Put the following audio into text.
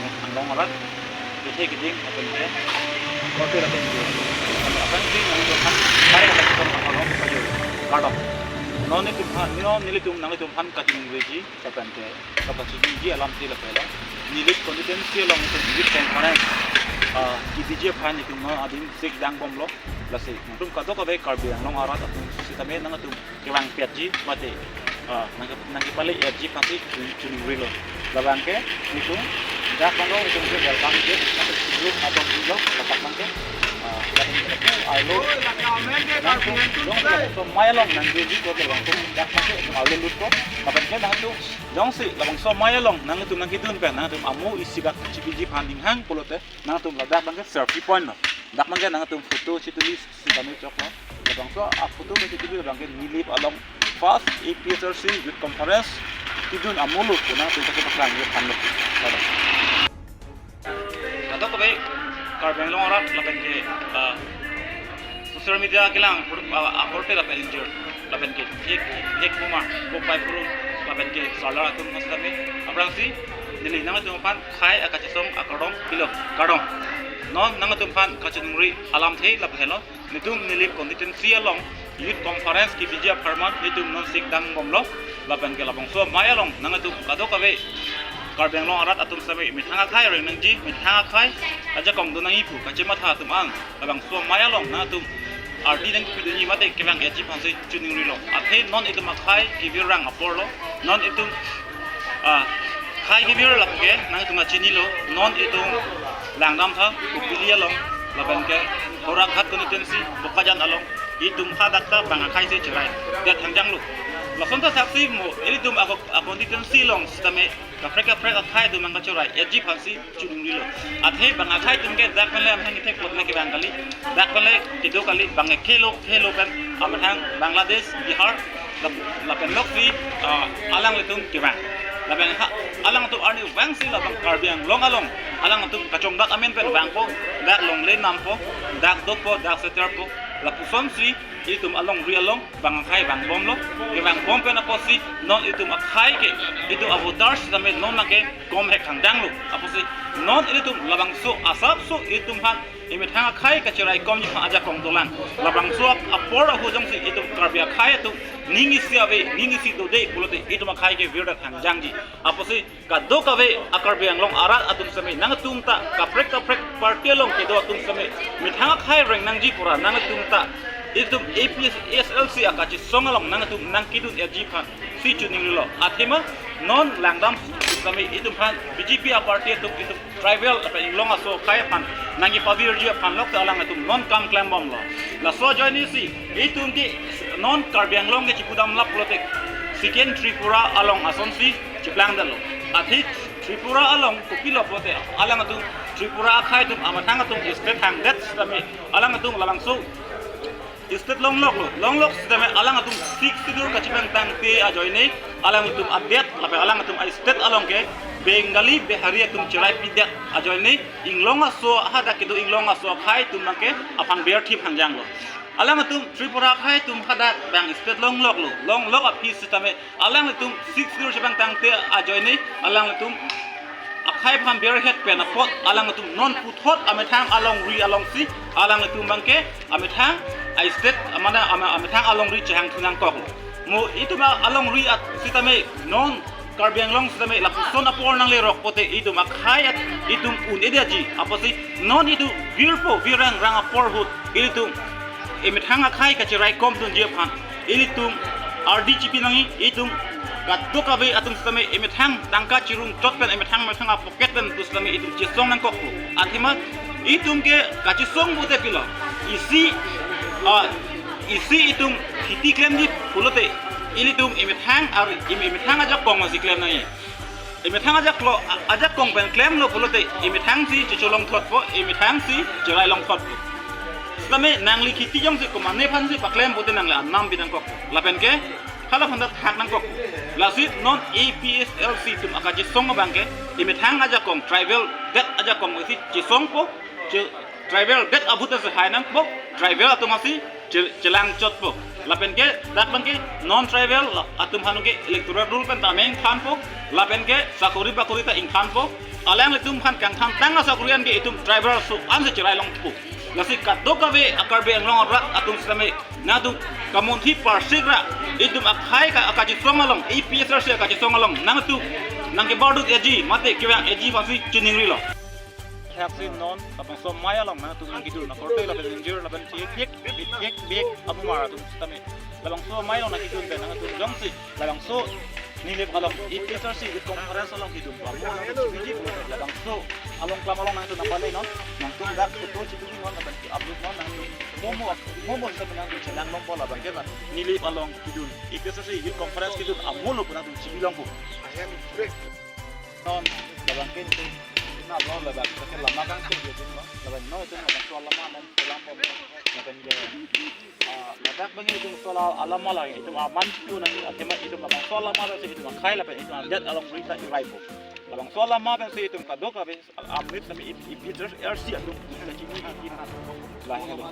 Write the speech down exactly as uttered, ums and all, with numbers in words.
Anglong arat, kethe keding lapen ke, korte lapen ke, kami aphan ding nangtum aphan, kare lapen ke, kami aphan, kami, kardom. Non nelitum aphan, non nelitum, nanglitum aphan kachiningri ji, lapen ke, kapachini ji alam si lapen lo. Nilip constituency along nelitum youth conference, ah, kibiji aphan nelitum non adim sik dangbomlo, lasi. Nangtum kadokave Karbi Anglong arat atum sitame nangtum kevang piatji mate, ah, nang, nangkepale etji aphansi chu-, chiningrilo. Labang ke, nelitum, dak bang lo, nelitum ke welcome gate, mate group atum lo, ladak bang ke, ah, ladak ke, arlo, nangtum, long, so mai along nangdunji ko ke bang tum, dak bang ke, arlo lut ko, lapen ke nangtum, jongsi, labangso mai along, nangtum nangkedun pen, nangtum amo isi bak chibiji aphan ninghang pulote, nangtum ladak bang ke selfie point lo. Dak bang ke nangtum photo chituli sitame choklo. Labangso a-photo ke chituli labang ke Nilip along first A P H L C Youth Conference kedun amo lo pu nangtum ta ke paklang ye thanlo. Kadokave Karbi Anglong arat lapen ke, ah, social media kelang pur-, ah, akorte lapen injure lapen ke hek hek puma, bok pai puru lapen ke salar atum mas kami. Aphrangsi neli nangtum aphan khei akachesong akardom pilo, kardom. Non nangtum aphan kachiningri alamthe lapen lo. Nelitum Nilip constituency along youth conference kibiji apharman nelitum non sik dangbomlo, lapen ke labangso mai along nangtum kadokave Karbi Anglong arat atum sitame methang akhei reng nangji, methang akhei ajakong do nangji pu kachematha atum ang, labangso mai along nangtum ardi nangpidunji mate kevang etji aphansi chiningrilo. Athe non itum akhei kevir rang apor lo, non itum, ah, khei kevir lake nangtum chinilo, non itum langdamtha, Kopili along, lapen ke Howraghat constituency, Bokajan along, itum hadak ta bang akhei si cherai det thangjanglo. Lason ta saksi mo, ilitum ako, a-constituency along sitame kaprek kaprek akhei atum nangkacherai etji aphansi chiningrilo. Athe bang akhei atum ke dak pen le amahang ithek pot le kevang kali, dak pen le kedo kali, bang ke khelo khelo pen amahang Bangladesh, Bihar, lap-, lapen loksi, ah, alanglitum kevang. Lapen ha, alangtum arnivangsi labang Karbi Anglong along, alangtum kachongdak amen pen vangpo, dak longle nampo, dak dopo, dak seterpo, lapusonsi itum alongri along bang akhei vangbomlo, kevangbom pen apotsi non itum akhei ke, itum avoters sitame non nangkekom hek thangjanglo, apotsi non itum labangso asapso itum aphan emethang akhei kacherai komji aphan ajakong dolang. Labangso ap-, apor ahut jongsi itum Karbi akhei atum ning isi ave, ning isi dode pulote itum akhei ke virdak thangjangji. Apotsi kadokave a-Karbi Anglong arat atum sitame nangtum ta kaprek kaprek party along kedo atum sitame methang akhei reng nangji pura nangtum ta itum A P H L C akachesong along nangtum nangkedun etji aphansi chiningrilo. Athema non langdam sitame itum aphan B J P a-party atum itum tribal lapen inglong aso akhei aphan nangkepavirji aphan lokte alangtum non kam klembomlo. Laso ajoinesi itum ke non Karbi Anglong ke chipudam lap pulote second Tripura along asonsi chiplangdetlo. Athe Tripura along kopilo pulote alangtum Tripura akhei atum amethang atum state thangdet sitame alangtum labangso state longloklo, longlok sitame alangtum Sixth Schedule kachipangtangte ajoine alangtum adet lapen alangtum a-state along ke Bengali, Bihari atum cheraipidet ajoine inglong aso hadak kedo inglong aso akhei atum nangke aphan birthip thangjanglo. Alangtum Tripura akhei atum hadak bang state longloklo, longlok aphi sitame alangtum Sixth Schedule chipangtangte ajoine alangtum akhei aphan birhet pen apot alangtum non puthot amethang alongri alongsi alangtum bang ke amethang a-state amana ama-, amethang alongri chehangthu nangkoklo. Mo itum a-, alongri at sitame non Karbi Anglong sitame lapuson apor nanglerok pulote itum akhei at itum un-edetji apotsi non itum virpo virrang rang apor ahut ilitum emethang akhei kacherai komdunji aphan ilitum ardi chipi nangji, itum kadokave atum sitame emethang tangka chirung chot pen emethang methang a-pocket pen pu sitame itum chesong nangkokpo. Athema itum ke kachesong pulote pilo, isi, ah, isi itum kheti klemji pulote ilitum emethang ar-, em-, emethang ajakong si klem nangji. Emethang ajaklo, a-, ajakong pen klemlo pulote emethang si checholong thotpo, emethang si cherai long thotpo. Sitame nangli kheti jongsi komatne aphansi paklem pulote nangli anam pi nangkok. Lapen ke hala aphan ta thak nangkok. Lasi non A P H L C atum akachesong abang ke emethang ajakong, tribal det ajakong si chesongpo, che-, tribal det ahut si hai nangpo, tribal atum asi che-, chelang chotpo. Lapen ke dak bang ke non tribal la-, atum aphan ke electoral roll pen ta meng thanpo. Lapen ke sakori bakori ta ingthanpo. Alanglitum aphan kangthantang asok rian ke itum tribal aso ansi cherai longpo. Lasi kadokave a-Karbi Anglong arat atum sitame nangtum kamunthi parsik ra, itum akhei ka akachisong along, A P H L C akachisong along nangtum nangkebardut eji mate kevang eji aphansi chiningrilo. Thaksi non labangso amei along nangtum nangkidun akorte lapen ingjir lapen thek thek bek thek bek amumar atum sitame labangso amei along nangkidun pen nangtum jongsi labangso Nilip along A P H L C Youth Conference along kidun pa mo along chibiji labangso along klam along nangtum nangpale non, nangtum dak photo chibiji non lapen upload non, nangtum mo mo mo mo sitame nangtum chelang longpo labang ke la Nilip along kidun A P H L C Youth Conference kidun amolo pu nangtum chibi longpo. Non labang ke itum na lo labang ke lama kangtung itum non, labang non itum labangso alama non chelang po. Lapen ke ah, ladak abang itum sola alama la itum aman tu nang athema itum labangso alama pensi itum akhei lapen itum adet alongri ta iraipo. Labangso alama pensi itum kadokave amit nami ip ip R C atum kachini kachini. Lahelo.